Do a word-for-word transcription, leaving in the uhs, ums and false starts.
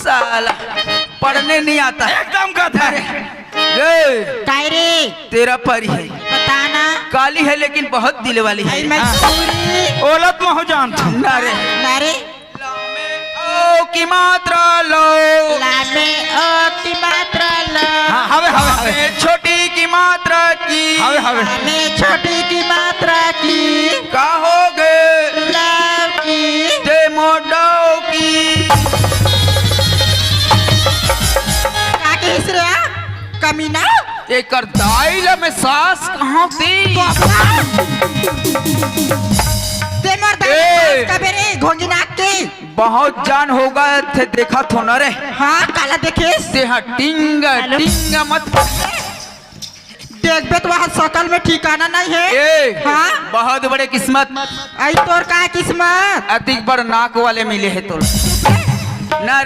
साला, पढ़ने नहीं आता। एकदम गधा है। ए, काय रे? तेरा परी है। बता ना। काली है लेकिन बहुत दिल वाली है। भाई, मैं पूरी ओलत महू जानत हूँ। ना रे। ना रे। लामे ओ की मात्रा लो। लामे ओ की मात्रा लो। हाँ, हवे, हवे, हवे। लामे छोटी की मात्रा की। हवे, हवे। लामे छोटी की मात्रा की। का हो गे? लव की। ते मोडो की। का कहिस रे? कमीना? एकर दाई ला मैं सास कहाँ थी? ते मोर दाई ए! सास कबे रे, घोंगी नाक के? बहुत जान होगा, थे देखा थो न रे। हाँ, काला देखेस? ते हाँ, टिंगा, हेलो? टिंगा मत। देखबे तो वहाँ शकल में ठिकाना नहीं है। ए, हाँ? बहुत बड़े किस्मत। आई तोर का किस्मत? अतिक बड़ नाक वाले मिले है तोला। ना रे।